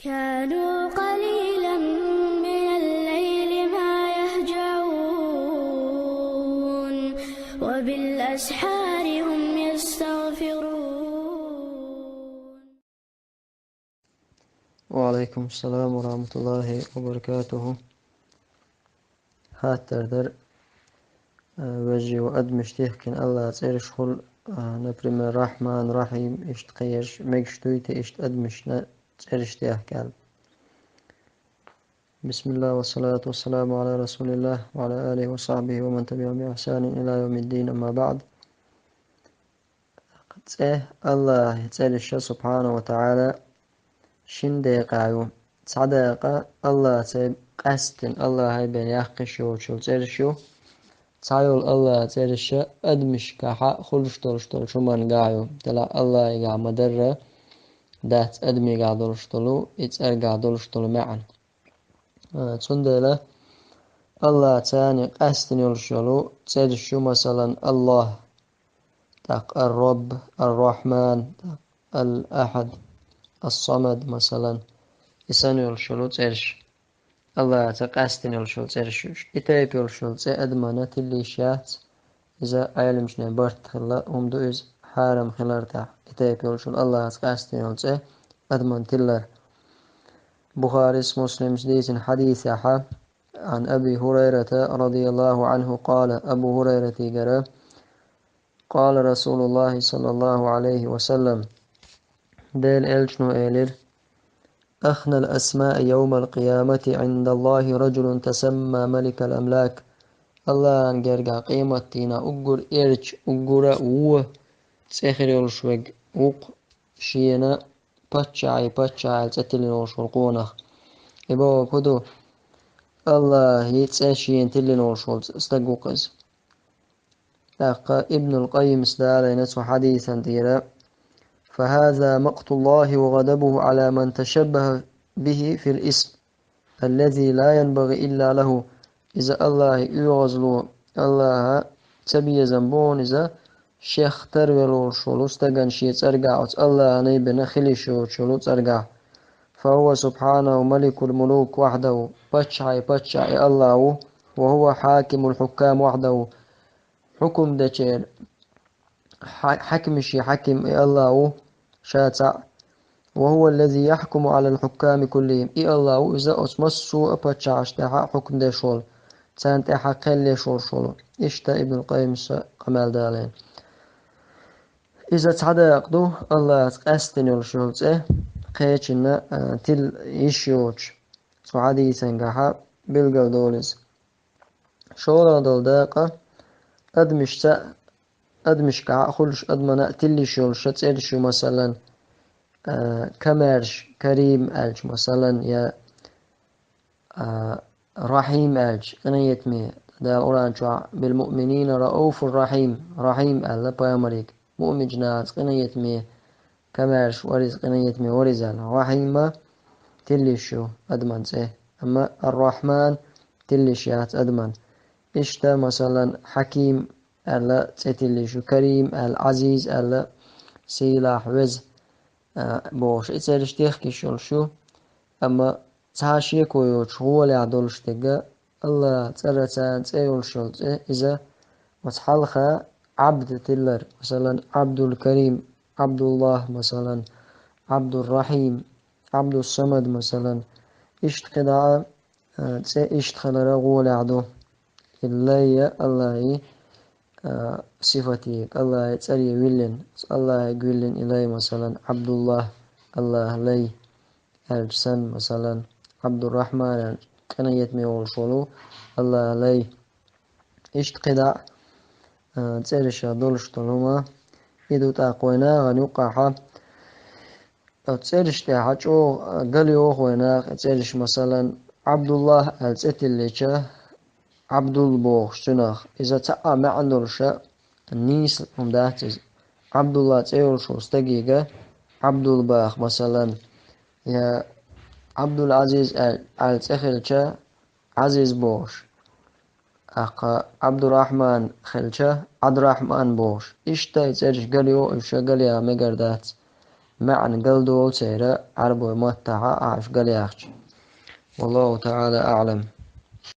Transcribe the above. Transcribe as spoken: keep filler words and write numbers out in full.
كانوا قليلا من الليل ما يهجعون، وبالأسحار هم يستغفرون. وعليكم السلام ورحمة الله وبركاته. Хаттар дар, а, вежарий, адамаш техкина Аллахьа цӀераш хул, а, например, Рахьман, Рахьим, иштта кхераш мегаш дуй те иштта адамашна цӀераш техка аьлла? بسم الله والصلاة والسلام على رسول الله وعلى آله وصحبه ومن تبعهم بإحسان إلى يوم الدين، أما بعد. ЦӀе Аллахьа цӀераш, субхьанаху ва таӀала, шин декъа ю. Цхьа декъа Аллахьа цӀе къаьстина, Аллахьа бен яккха йиш йолчул цӀераш ю. Цхьайолу Аллахьа цӀераш адамашкахьа хуьлуш долуш долчу хӀуманга ю. Делахь Аллахьигахь ма-дарра дац адамигахь долуш долу, и цӀергахь долуш долу маьӀна. А, цундела Аллахьа цӀе къаьстина йолуш йолу цӀераш ю, масалан, Аллахь, тӀаккха Ар-Рабб, Ар-Рахьман, тӀаккха Ал-Ахьад, Ас-Самад, масалан, и санна йолуш йолу цӀераш. Аллахьа цӀе къаьстина йолуш йолу цӀераш ю уьш. И тайпа йолуш йолу цӀе адамана тилла йиш яц. Иза Ӏеламчунийн барт хилла хӀума ду иза, хьарам хилар тӀехь, и тайпа йолчун Аллахьа цӀе къаьстина йолу цӀе адаман тиллар. Бухарис, Муслимс дийцина хьадисехьа, عن أبي هريرة رضي الله عنه قال, Абу ХӀурайратигара, قال رسول الله صلى الله عليه وسلم, Делан элчано элира: أخنى الأسماء يوم القيامة عند الله رجل تسمى ملك الأملاك. Аллахьан гергахь къематдийнахь уггар эрча, уггара вон цӀе хир йолуш верг ву-кх шена паччахьийн паччахь аьлла цӀе тиллина волуш волу къонах. И бохург хӀун ду? Аллахьан цӀе шена тиллина волуш волу стаг ву-кх иза. ТӀаккха Ибнул Къаййимас далийна цу хьадисан тӀера: فهذا مقت الله وغضبه على من تشبه به في الاسم الذي لا ينبغي إلا له. Иза Аллахьан оьгӀазло, Аллахьа цабезам бу иза, шех тарвелла волуш волу стагана шен цӀергахь оцу Аллахьан бен хила йиш йоцуш йолу цӀергахь. فهو سبحانه ملك الملوك وحده, паччахьийн паччахь и Аллахь ву, وهو حاكم الحكام وحده, хьукум дечеран хьа-, хьаькамийн хьаькам и Аллахь ву, ша цхьаъ. وهو الذي يحكم على الحكام كلهم. И Аллахь ву иза оцу массо а паччахьашна тӀехь хьукум деш волу, царна тӀехь кхел еш волуш волу. Иштта Ибнул Къаййимас къамел далийна. Иза цхьа дакъа ду, Аллахьа цӀе къаьстина йолуш йолу цӀе кхечунна, а, тилла йиш йоцуш. Цу хьадисангахьа билгал долу иза. ШолгӀа долу дакъа, адамашца, адамашкахьа а хуьлуш, адамана а тилла йиш йолуш цӀераш ю, масалан, а, Камаьрша, Карим аьлча, масалан, я, а, Рахьим аьлча, къинхетаме. Дала Къуръан чохь: بالمؤمنين رءوف رحيم, Рахьим аьлла пайхамарига. Муъминчу нахаца къинхетаме, Камаьрша вара иза, къинхетаме вара иза аьлла. Рахьима тилла йиш ю адаман цӀе. Амма Ар-Рахьман тилла йиш яц адаман. Иштта, масалан, Хьаким аьлла цӀе тилла йиш ю, Карим аьлла, Ӏазиз аьлла, сийлахь, веза, а, бохуш, и цӀераш техка йиш йолуш ю. Амма цхьа шеко йоцуш гӀолехь долуш дерг, Аллахьа цӀарца цӀе йолуш йолу цӀе, иза оцу хьалха Ӏабд тиллар, масалан, Ӏабдул-Карим, Ӏабдуллахь, масалан, Ӏабдуррахьим, Ӏабдуссамад, масалан. Иштта кхидӀа а, цӀе иштта хилара гӀолехь ду. И лай я Аллахьан, а, сифате, Аллахьан цӀаре виллина. Аллахьига виллина и лай, масалан, Ӏабдуллахь, Аллахьан лай аьлча санна, масалан, Ӏабдуррахьман аьлча, къинхетаме волуш волу Аллахьан лай. Иштта кхидӀа а, а, цӀерашах долуш долу хӀума, и ду тӀаккха вайн нахана юккъехьа. Оцу цӀераш тӀехьа чӀогӀа, а, галйоху вайн наха и цӀераш, масалан, Ӏабдуллахь аьлла цӀе тиллича, Ӏабдул бохуш цунах. Иза цхьа а маьӀна долуш а, нийса хӀума дац иза. Ӏабдуллахь цӀе йолуш волу стагига Ӏабдул баха, масалан, я Ӏабдул-Ӏазиз аьл-, аьлла цӀе хилча, Ӏазиз бохуш. ТӀаккха Ӏабдуррахьман хилча, Ӏадрахьман бохуш. Иштта и цӀераш галйо, уьш галъяха мегар дац. маьӀна гал долу церан Ӏарбой маттахьа Ӏаш гал яхча. والله تعالى أعلم.